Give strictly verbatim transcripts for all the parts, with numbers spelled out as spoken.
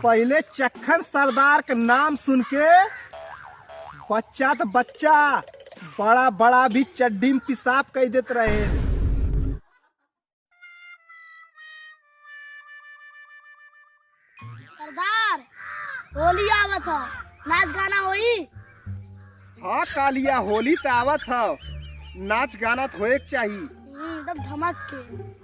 पहिले चक्खन सरदार के नाम सुन के बच्चा त बच्चा, बड़ा बड़ा भी चड्डी में पेशाब कइ देत रहे। सरदार, होली आवत ह, नाच गाना होई? हाँ कालिया, होली त आवत ह, नाच गाना त होए के चाही। हम्म, एकदम धमक के।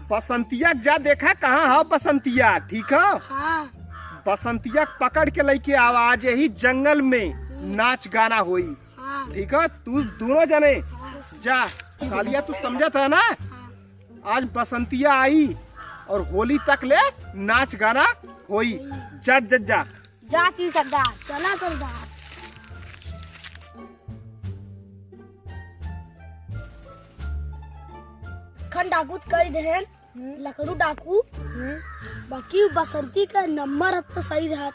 बसंतिया के जा देखा, कहाँ ह बसंतिया, ठीक ह? हाँ। बसंतिया के पकड़ के लइके आवा, आज यही जंगल में हम्म। नाच गाना होई। हाँ। ठीक ह, तू दुनो जने हाँ। जा, कालिया तू समझत ह ना? हाँ। आज बसंतिया आई और होली तक ले नाच गाना होई। जा, जा, जा। जा ची सरदार। चला सरदार। खन डाकू त कइ देहेन, हम्म। लकड़ू डाकू, हम्म। बाकी बसंती का नंबर अब तो सही रहत।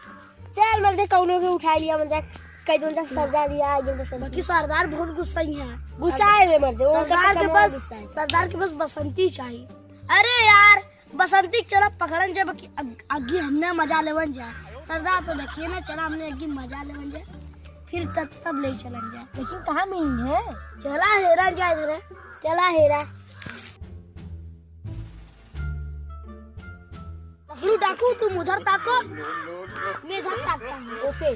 चल मर्दे, कउनो के उठाइ लिया, मन जा, कइ दून जा सरदार लिया, आइ गए बसंती। बाकी सरदार बहुत गुस्सा ही है। गुस्सा है रे मर्दे, उनका सरदार तो के कमाल बस, गुस्सा है। सरदार के बस बसंती चाहिए। अरे यार, बसंती के चला पकड़न जाए, बाकी अग-, अग्गी हमने मजा लेवन जाए। सरदार तो देखिए ना, चला हमने अग्गी मजा लेवन जाए, फिर तब, तब ले चलन जाए। लेकिन कहाँ मिली है? चला हेरा जाए जरा, चला हेरा। लकड़ू डाकू, तुम उधर ताको, मैं इधर ताकता हूँ। ओके।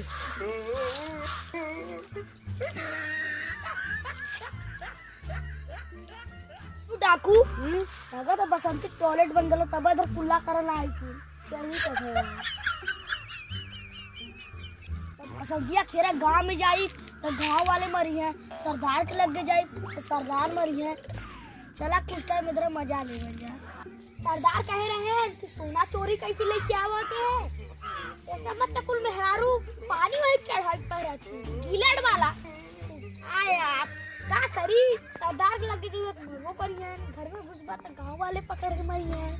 तू डाकू, हम्म? लगा तो बसंती टॉयलेट बन गलो, तब इधर कुल्ला करल आई थी। सही तो है यार। तब बसंतिया खेरा गांव में जाई, तो गांव वाले मरी हैं। सरदार के लगे जाई, तो सरदार मरी हैं। चला कुछ टाइम इधर मजा लेवल जा। सरदार कहे रहे हैं कि सोना चोरी करके लेके आवत है। ऐसा मत तो कुल मेहरारू पानी वही चढ़ाई पर रहती, गिलड़ वाला। आ यार, का करी? सरदार के लगे जरूरत मरबो करी है, घर में घुसबा तो गांव वाले पकड़ के मारी है।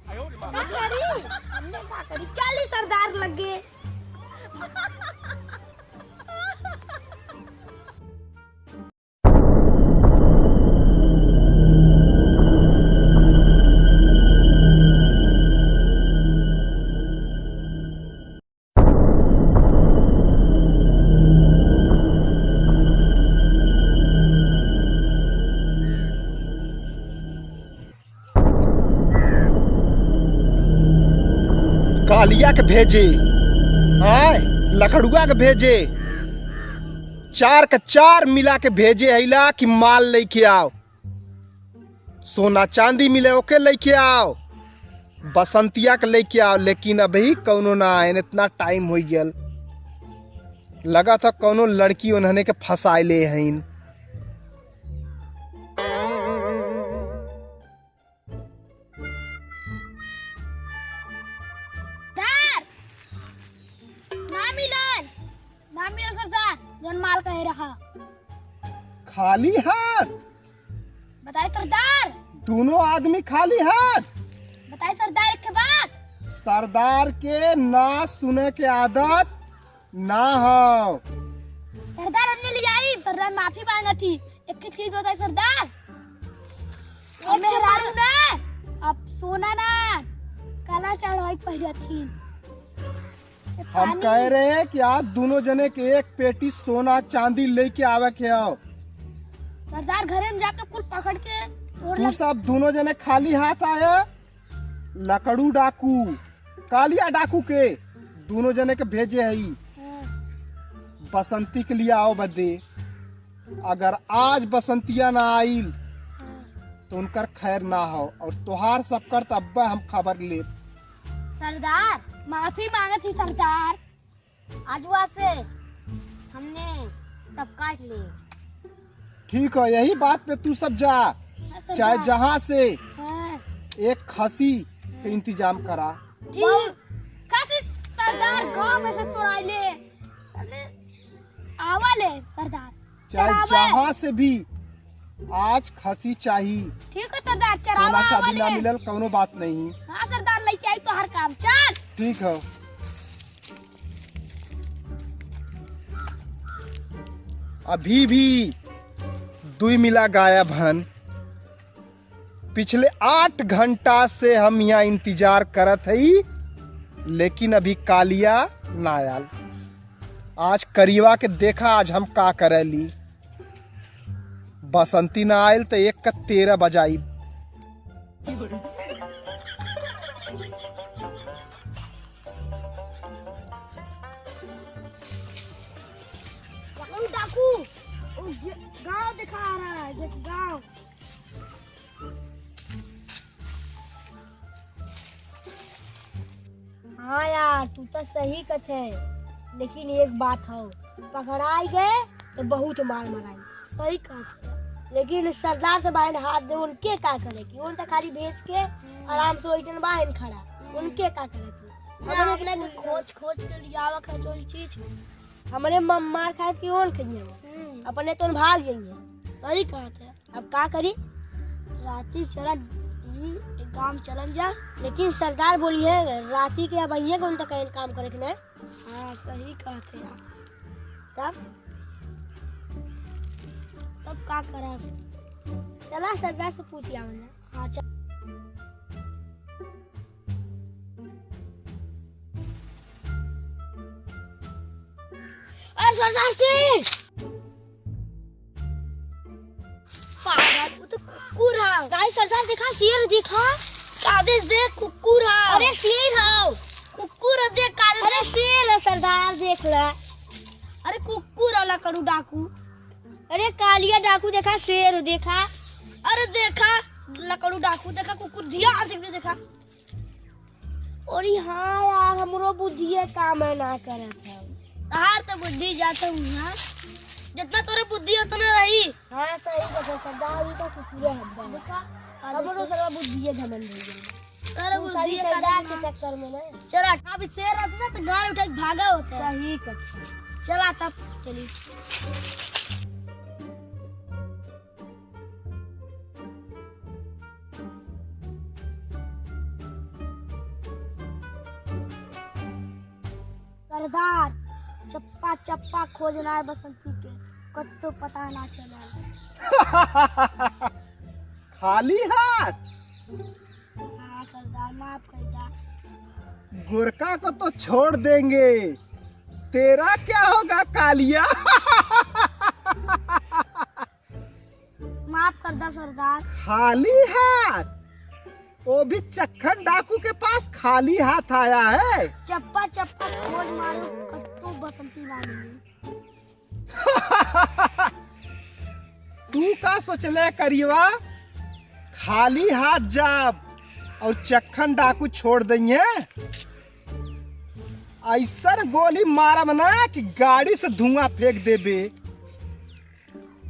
का करी? हमने का करी? चली सरदार लगे। कालिया के भेजे, आय, लकड़ुआ के भेजे, चार का चार मिला के भेजे हैला कि माल लइके आव, सोना चांदी मिले ओके लइके आव, बसंतिया के लइके आव, लेकिन अबही कउनो ना आयन, इतना टाइम होइ गयल। लगत ह कउनो लड़की उन्हने के फंसाए ले हईन। सरदार, ना मिलल, ना मिलल सरदार, जौन माल कहे रहा। खाली हाथ? बताई सरदार। दुनो आदमी खाली हाथ? बताई सरदार, एक ठे बात। सरदार के ना सुने के आदत ना हो। सरदार, हमने ले आई, सरदार माफी मांगत ही। एक ठे चीज बताई सरदार। एक अब ठे मेहरारू बात। ना, अब सोना ना, कला चढ़ाई पहिरत ही। ए, हम पानी। कह रहे हैं कि आज दुनो जने के एक पेटी सोना चांदी लेके आवे के हो। सरदार, घरे में जाके कुल पकड़ के तोड़ तू लग- सब दुनो जने खाली हाथ आया। लकड़ू डाकू, कालिया डाकू के दुनो जने के भेजे हई हाँ। बसंती के लिए आवे बदे। अगर आज बसंतिया ना आइल हाँ। तो उनकर खैर ना हो, और तोहार सबकर त अब्बे हम खबर लेब। सरदार, माफी मांगत ही सरदार। आजुआ से हमने टपकाट ले। ठीक है, यही बात पे तू सब जा, हाँ, सरदार। चाहे जहाँ से हाँ। एक खसी के इंतजाम करा। ठीक। खसी सरदार गांव में से चोराई ले। आवा ले सरदार। चाहे चरावे। जहाँ से भी आज खसी चाही। ठीक है सरदार, चरावा सोना चांदी आवा ना ले। मिलल, कौनो बात नहीं। हाँ सरदार, लेके आई तोहार काम, चल। ठीक है। अभी भी दुई मिला गायब हन। पिछले आठ घंटा से हम यहाँ इंतजार करत हई, लेकिन अभी कालिया ना आयल। आज करियवा के देखा, आज हम का करैली। बसंती ना आयल त एक का तेरह बजाई। डाकू, डाकू, वो ग-, गाँव दिखा रहा है, देख गाँव। हाँ यार, तू तो सही कहत है, लेकिन एक बात हौ, पकड़ाई गए तो बहुत मार मराई। सही कहत है। लेकिन सरदार से बाहर हाथ दे, उनके का करे की? उन तो खाली भेज के आराम से वही दिन बाहर खड़ा, उनके का करे की? हमरे अपने के खोज खोज के लियावा के जौन चीज, हमरे म-, मार खाए की ओन खइए, हम्म। अपने तो भाग जाइए। सही कहत है। अब का करी? राती चला, ई एक काम चलन जा। लेकिन सरदार बोली है, राती के अब आइए कौन तक काम करे के ना? हाँ, सही कहत है यार। तब? तब का करब? चला सरदार से पूछ आवल जा। हाँ, चल। अरे सरदार जी! पागल, वो तो कुकुर है। गाइस, सरदार देखा, शेर देखा। कादे देख, कुकुर है। अरे शेर है। कुकुर है, देख, कादे अरे देख। शेर है सरदार, देख ले। अरे कुकुर है, लकड़ू डाकू। अरे कालिया डाकू देखा, शेर देखा। अरे देखा, लकड़ू डाकू देखा, कुकुर धिया से भी देखा। अरे हाँ यार, हमरो बुद्धिये काम है ना करत है। तहार तो बुद्धि जाते हुआ, जितना तोरे बुद्धि उतना रही। हाँ, सही बात है, सरदार जी तो कुकुरे हब्बा। देखा, हमरो सरवा बुद्धिये घमंड हो गई। तोरे तू खाली बुद्धिये सरदार के चक्कर में ना। चला, अब शेर रहता ना तो गाड़ी उठा के भागा होता। सही कहा। चला तब चली। सरदार, चप्पा चप्पा खोजना है बसंती के, कत्तो पता ना चला। खाली हाथ? हाँ सरदार, माफ कर दा। गोरका को तो छोड़ देंगे, तेरा क्या होगा कालिया? माफ कर दा सरदार। खाली हाथ? वो भी चक्खन डाकू के पास खाली हाथ आया है? चप्पा चप्पा खोज मारो, कत्तो बसंती ना मिली। तू का सोचले करियवा, खाली हाथ जाब और चक्खन डाकू छोड़ दइहे? ऐसन गोली मारब ना कि गाड़ी से धुआं फेंक देबे।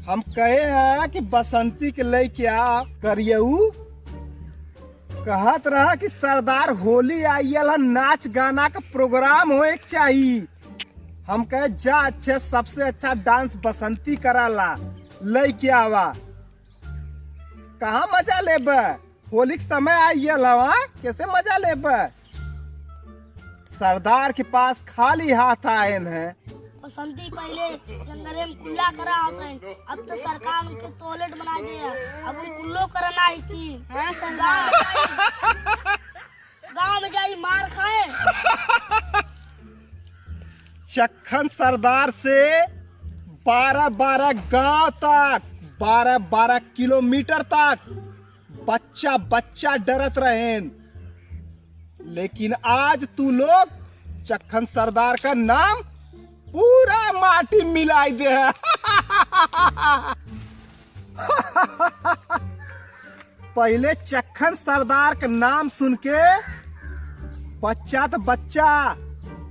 हम कहे हैं कि बसंती के लेके आ करियऊ। कहत रहा कि सरदार होली आइयल है, नाच गाना का प्रोग्राम होए के चाही। हम कहे जा अच्छे, सबसे अच्छा डांस बसंती कराला, लेके आवा। कहाँ मजा लेबे? होली के समय आइयल हवा, कैसे मजा लेबे? सरदार के पास खाली हाथ आएन है। बसंती पहिले जंगले में कुल्ला करा होत रहे, अब तो सरकार उनके टॉयलेट बना दे है। अब उन कुल्लो करना आई थी। हाँ, सरदार। गाँव में जाई, गाँव में जाई मार खाए। चक्खन सरदार से बारह बारह गांव तक, बारह बारह किलोमीटर तक बच्चा बच्चा डरत रहेन, लेकिन आज तू लोग चक्खन सरदार का नाम पूरा माटी मिलाई दे है। पहिले चक्खन सरदार का नाम सुन के बच्चा तो बच्चा,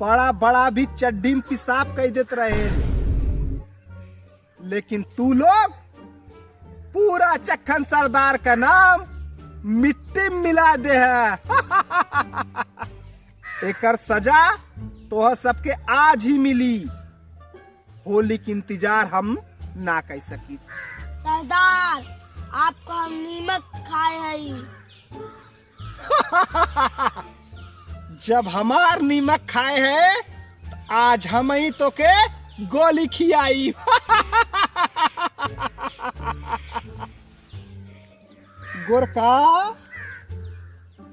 बड़ा बड़ा भी चड्डी में पेशाब कर देत रहे। लेकिन तू लोग पूरा चक्खन सरदार का नाम मिट्टी में मिला दे है। एकर सजा तोह सबके आज ही मिली। होली के इंतजार हम ना कर सकी। सरदार, आपको हम नीमक खाए हई। जब हमार नीमक खाए है, त आज हम ही तोके गोली खियाई। गोरका,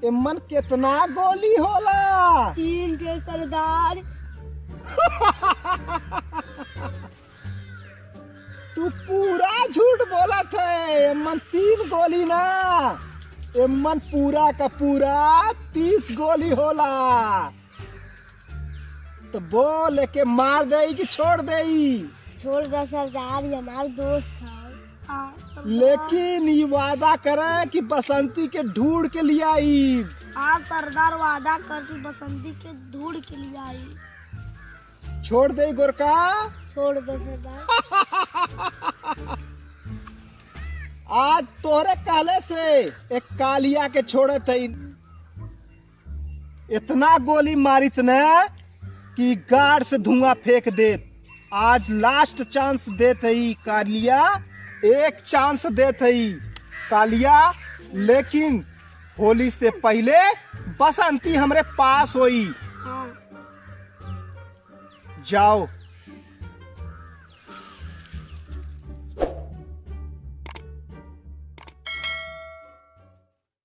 एमन केतना गोली होला? तीन ठे सरदार। तू पूरा झूठ बोलत है। एमन तीन गोली ना, एमन पूरा का पूरा तीस गोली होला। तो बोल, एके मार देई कि छोड़ देई? छोड़ दे सरदार, ये हमार दोस्त है। हाँ, सरदार। लेकिन ई वादा करे कि बसंती के ढूंढ के लियाई। हाँ सरदार, वादा कर तू बसंती के ढूंढ के लियाई। छोड़ देई गोरका? छोड़ दे सरदार। आज तोहरे कहले से एक कालिया के छोड़त है। इतना गोली मारित न कि गाड़ से धुआं फेंक देत। आज last chance देत हई कालिया, एक chance देत हई कालिया, लेकिन होली से पहिले बसंती हमरे पास होई। हाँ। जाओ,